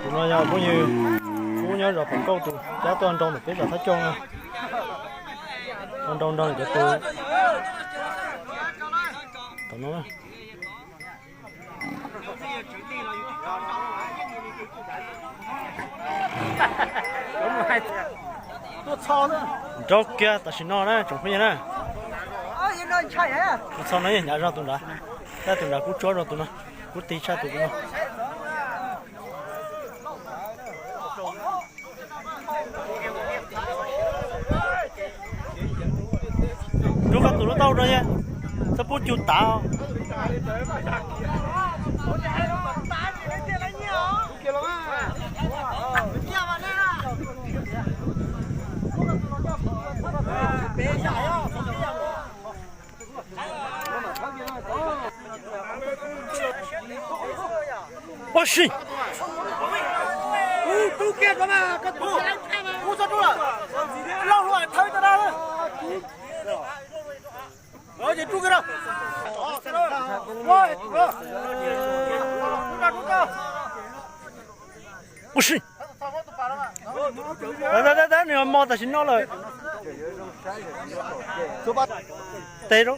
Tus no yog phooj ywg Kub nyob zos Pov Kauj tus cab tuaj nrau ntawm peb zos Thab Cooj no. Tuaj nrau nrog cov tus tom no. Nrau kiag tam sim no na tsoom phooj ywg na. Tus txho no yeej hnyav zog tus nrad, tab tus nrad kub tsuab zog tus no, kub tig tshaj tus no. Rub koj tus lub taub rau, txhob pub cug tav. Ua si. Ua si. Nws mos tam sim no lawm. Tes rau.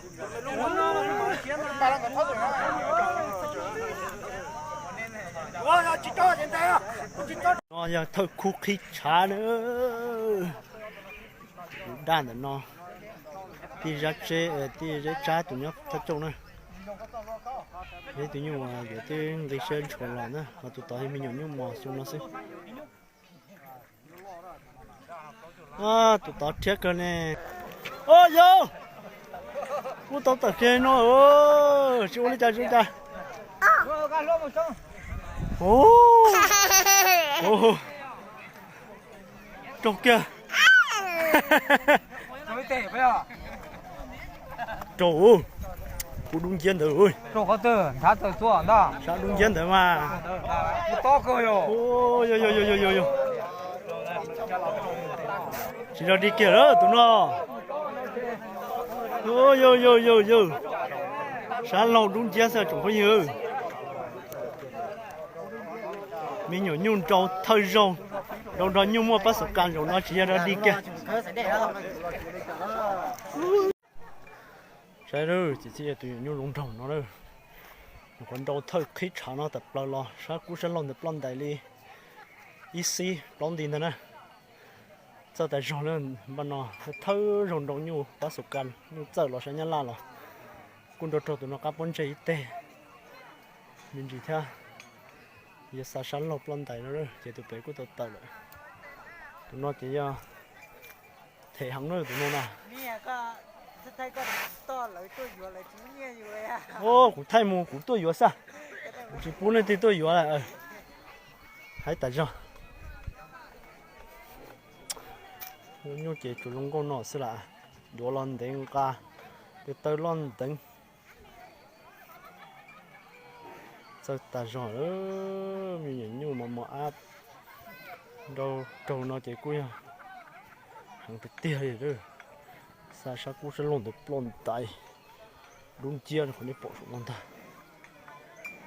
No yog thawj khub qhib tshav na. Tus daj ntawm no, tij Zab Tseb, tij Zeb Tsab tus nyob Thab Cooj na. Yog ib tug nyuj uas yuav twb nqi siab ntshua los na, ho tus tod yog me nyuam nyuj mos xyoo no xwb. Tus tod rhiab kawg ne. Au yau, kuj tau tawm kiag no, tsis ua li cas tsis ua li cas. Raug kiag. Raug, kuv dub nciab ntawd. Sab dub nciab ntawd mas. Tsis yog dig kiag lawm tus no. Yog yog yog yog, sab laug dub nciab xwb tsoom phooj ywg. Me nyuam nyuj nrau thawj zaug, nrau nrog nyuj muaj pab xov kas zaum no tsis yog dig kiag. Saib, txiv txib tus nyuam nyuj zoo nraug no, nws qhuav nrau thawj qhib tshav no tawm plaws los sab kub sab laug ntawd ploj ntais li ib xib plaub nti ntag na. Txawj tas zog na, npaj no thawj zaug nrau nyuj pab xov kas, nyuj txawj los sab Nyab Laj los kuj nrau raug tus no qab pob ntseg ib teg me ntsis thiab. Yog xa sab laug ploj ntais no ces tus pem kuj tau tawm lawm. Tus no ces yog them heev na tus no na. Kuv thaij mus kuv tuaj yuav xwb, kuv tsis pub leej twg tuaj yuav lawm. Haib tas zog. Nyuj ces tsuas zoo nkauj no xwb las, duav los ntev nqa, tes taw loj nteev. Txawj tas zog, me nyuam nyuj mos mos ab nrau raug no ces kuj yog heev tiag tiag li. Xa sab kub sab laug ntawd ploj ntais, dub nciab qhov nej pom saum no ntag.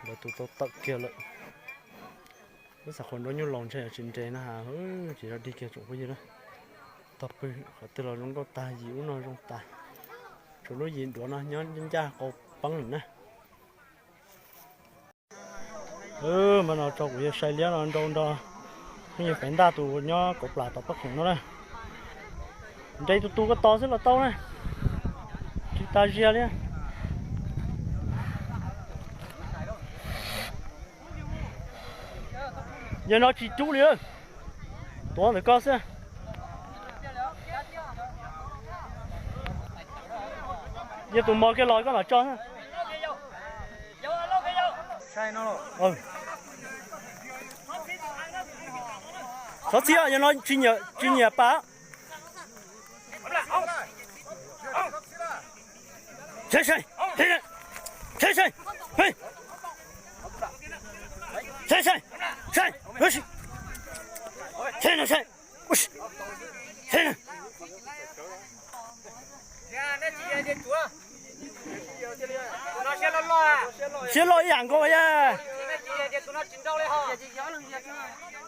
Lawv tus tau tawm kiag lawm. Lub xav qhuas nrau nyuj laus ntshe tsis nres na has, tsis yog dig kiag tsoom phooj ywg na. Tog pw qhov twg los zoo nkauj tag, yim ub no zoo tas. Tsuas lub yim duav no nyob ncaj qau peeb na. Mas no tso kuv yawg sai liab no nrau nrog phooj ywg Fev Ntaj tus nyob kauv plas tom paj khoom no na. Nres tus tus ko tos xwb los tau na, tsis tas zias li. Yog no tsis cub li, tuav ntawm ko xwb. Yog tus mos kiag los koj mam tso. Txhob txhib, yog no tsis nyiam pas. Siab loj ib yam nkaus yag. Tias tus no tsis nrau li ho.